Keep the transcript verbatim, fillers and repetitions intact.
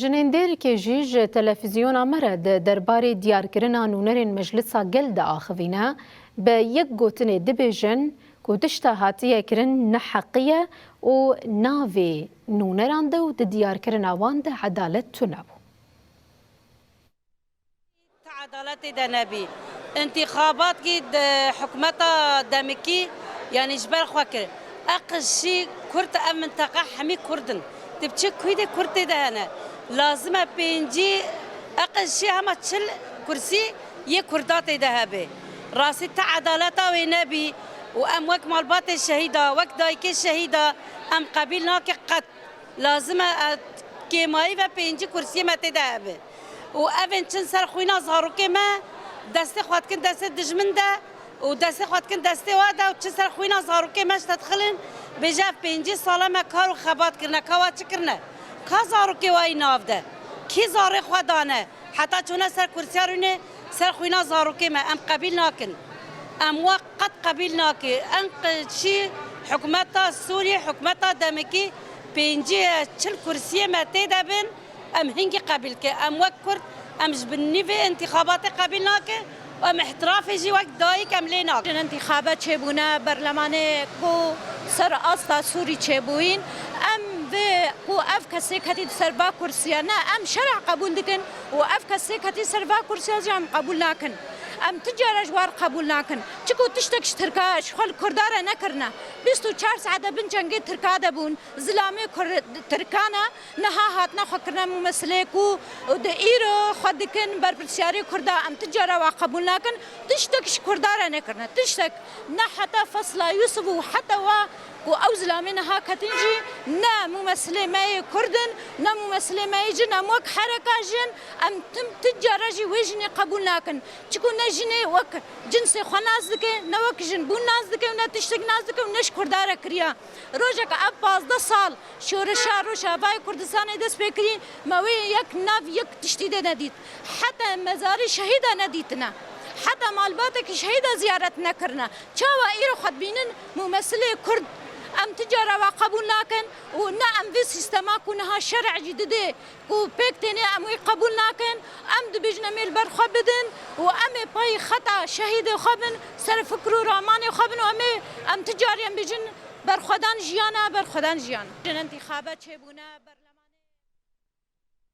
Jinên Dêrikê jî ji televîzyona me re di derbarê diyarkirina nûnerên Meclisa Gel diaxivîne, bi yek gotinê dibêjin ku tişta hatiye kirin neheqî ye û navê nûneran de û di diyarkirina wan de edalet tune bû. Ti edaletê de nebî. Întîxabatkî di hikûmeta demikî, yanî ji ber xwe kir. Eqij şî Kurd, ev minteqa hemî Kurd in. Tu biçî kuyî de Kurd tê de hene. Lazim e pêncî, eqij şî hema çil kursî yê Kurda tê de hebe. Rastî ti edaleta wê nebî û em wek malbatê şehîda, wek dayikê şehîda em qebîl nake qet. Lazim e, e, kêmayî ve pêncî kursiyê me tê de hebe. Û evên çin ser xwîna zarokê me, destê xwe dikin destê dijmin de û destê xwe dikin destê we de û çin ser xwîna zarokê me ji te dixilin, bêje ev pêncî sala me kar û xebat kirine, ka wa çi kirine? Ka zarokê wa yî nav de? Kî zarê xwe dane? Heta çûne ser kursiya rûnê, ser xwîna zarokê me, em qebîl nakin. Em we qet qebîl nakin. Enqişî hikûmeta Sûriyê, hikûmeta demekî pêncî çil kursiyê me tê de bin, em hingî qebîl ke. Em wek Kurd, em ji bin nîvê întîxabatê qebîl nakin û em îhtirafê jî wek dayik em lê nakin. Întîxabe çêbûne, berlemanê ku ser asta Sûrî çêbûyîn, em vê ku ev kesê ketî di ser va kursiya, ne, em şer'a qebûl dikin û ev kesê ketî ser va kursiya jî em qebûl nakin. Em ti cara ji war qebûl nakin. Çiku tiştek ji Tirka, ji xwe li Kurda re nekirine. Bîst û çar saet e bin çengê Tirka de bûn. Zilamê Kur-, Tirkan e, niha hatine xwe kirine mumesilê ku di îro xwe dikin berpirsiyarê Kurda. Em ti cara wa qebûl nakin. Tiştek ji Kurda re nekirine. Tiştek. Ne heta Fesla Yusuf û heta wa ku ew zilamê niha ketin jî ne mumesilê me yê Kurd in, ne mumesilê me yê jin, em wek hereka jin, em tim ti cara jî wê jinê qebûl nakin. Çiku ne jinê wek cinsê xwe nas dike, ne wek jinbûn nas dike û ne tiştek nas dike û ne ji Kurda re kiriya. Rojek ev pazdeh sal şoreşa Rojavayê Kurdistanê dest pê kirî, me wê yek nav yek tiştî de nedît. Heta mezarê şehîda nedîtine. Heta malbatekî şehîda ziyaret nekirine. Çawa îro xwe dibînin mumesilê Kurd? Em ti cara wa qebûl nakin û ne em vê sîstema ku niha şer'e jî didê ku pêk tênê em wê qebûl nakin. Em dibêjin em ê li ber xwe bidin û em ê payî xeta şehîdê xwe bin, ser fikr û ramanê xwe bin û em ê, em ti carî em bêjin berxwedan jiyan e, berxwedan jiyan. Entîxabe çêbûne, ber-